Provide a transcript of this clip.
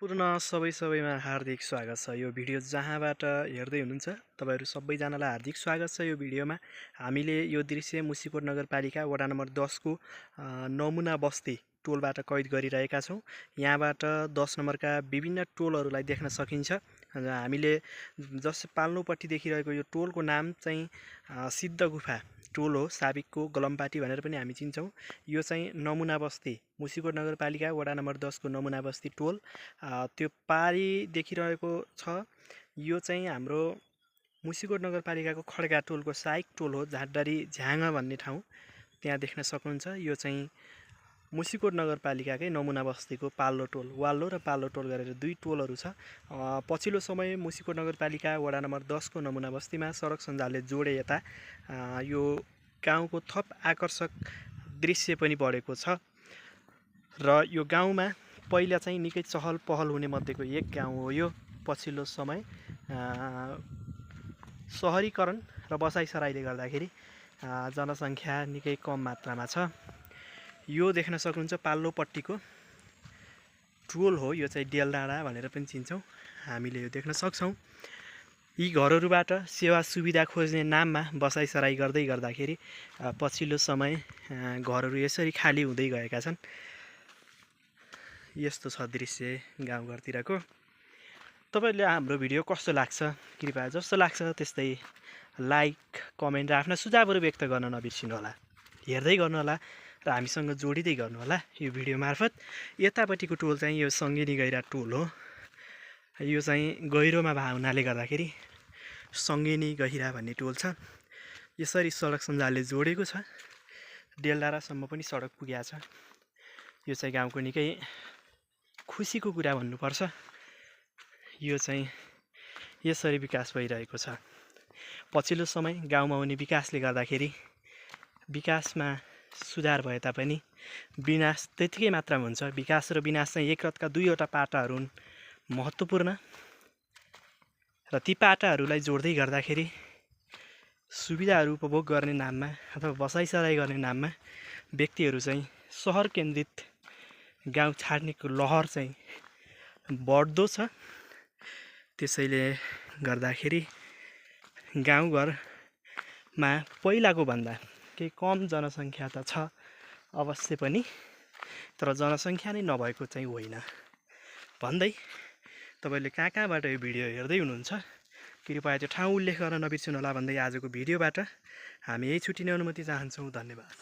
पूर्ण सबैमा हार्दिक स्वागत छ। यो भिडियो जहाँबाट हेर्दै हुनुहुन्छ तपाईहरु सबैजनालाई हार्दिक स्वागत छ। यो भिडियोमा हामीले यो दृश्य मुसिकोट नगरपालिका वडा नम्बर 10 को नमुना बस्ती टोलबाट कैद गरिरहेका छौं। यहाँबाट 10 नम्बरका विभिन्न टोलहरूलाई देख्न सकिन्छ। हामीले जस पाल्नोपट्टि देखिरहेको यो टोलको नाम चाहिँ सिद्ध गुफा टोल हो। साबिकको गलमपाटी भनेर पनि हामी चिन्छौं। यो चाहिँ नमुना बस्ती मुसिकोट नगरपालिका वडा नम्बर 10 को नमुना बस्ती टोल त्यो पारी देखिरहेको छ। यो चाहिँ हाम्रो मुसिकोट नगरपालिकाको खड्गा टोलको सहायक टोल हो। झाडडारी झ्याङ भन्ने ठाउँ त्यहाँ देख्न सक्नुहुन्छ। यो चाहिँ मुसिकोट नगरपालिकाकै नमुना बस्तीको पाल्लो टोल, वाल्लो र पाल्लो टोल गरेर दुई टोलहरू छ। पछिल्लो समय मुसिकोट नगरपालिका वडा नम्बर 10 को नमुना बस्तीमा सडक सञ्जालले जोडे यता यो गाउँको थप आकर्षक दृश्य पनि बढेको छ र यो गाउँमा पहिला चाहिँ निकै चहल पहल हुने मध्येको एक गाउँ हो। यो पछिल्लो समय शहरीकरण र बसाइसराईले गर्दाखेरि जनसङ्ख्या निकै कम मात्रामा छ। यो देख्न सक्नुहुन्छ पाल्लोपट्टिको टोल हो। यो चाहिँ डेलडाँडा भनेर पनि चिन्छौँ। हामीले यो देख्न सक्छौँ। यी घरहरूबाट सेवा सुविधा खोज्ने नाममा बसाइसराई गर्दै गर्दाखेरि पछिल्लो समय घरहरू यसरी खाली हुँदै गएका छन्। यस्तो छ दृश्य गाउँघरतिरको। तपाईहरुले हाम्रो भिडियो कस्तो लाग्छ कृपया जस्तो लाग्छ त्यस्तै लाइक, कमेन्ट र आफ्ना सुझावहरू व्यक्त गर्न नबिर्सिनु होला। हेर्दै गर्नु होला र हामीसँग जोडिदै गर्नु होला यो भिडियो मार्फत। यतापट्टिको टोल चाहिँ यो सङ्गेनी गैरा टोल हो। यो चाहिँ गहिरोमा भए हुनाले गर्दाखेरि सङ्गेनी गहिरा भन्ने टोल छ। यसरी सडक सञ्जालले जोडेको छ। डेलडाँडासम्म पनि सडक पुगेको छ। यो चाहिँ गाउँको निकै खुसीको कुरा भन्नुपर्छ। यो चाहिँ यसरी विकास भइरहेको छ। पछिल्लो समय गाउँमा हुने विकासले गर्दाखेरि विकासमा सुधार भए तापनि विनाश त्यतिकै मात्रामा हुन्छ। विकास र विनाश चाहिँ एकरथका दुईवटा पाटाहरू हुन्, महत्त्वपूर्ण। र ती पाटाहरूलाई जोड्दै गर्दाखेरि सुविधाहरू उपभोग गर्ने नाममा अथवा बसाइसराई गर्ने नाममा व्यक्तिहरू चाहिँ सहर केन्द्रित गाउँ छाड्नेको लहर चाहिँ बढ्दो छ। त्यसैले गर्दाखेरि गाउँघरमा पहिलाको भन्दा केही कम जनसङ्ख्या त छ अवश्य पनि, तर जनसङ्ख्या नै नभएको चाहिँ होइन भन्दै तपाईले कहाँबाट यो भिडियो हेर्दै हुनुहुन्छ कृपया त्यो ठाउँ उल्लेख गर्न नबिर्सिनु होला भन्दै आजको भिडियोबाट हामी यही छुट्टिने अनुमति चाहन्छौँ। धन्यवाद।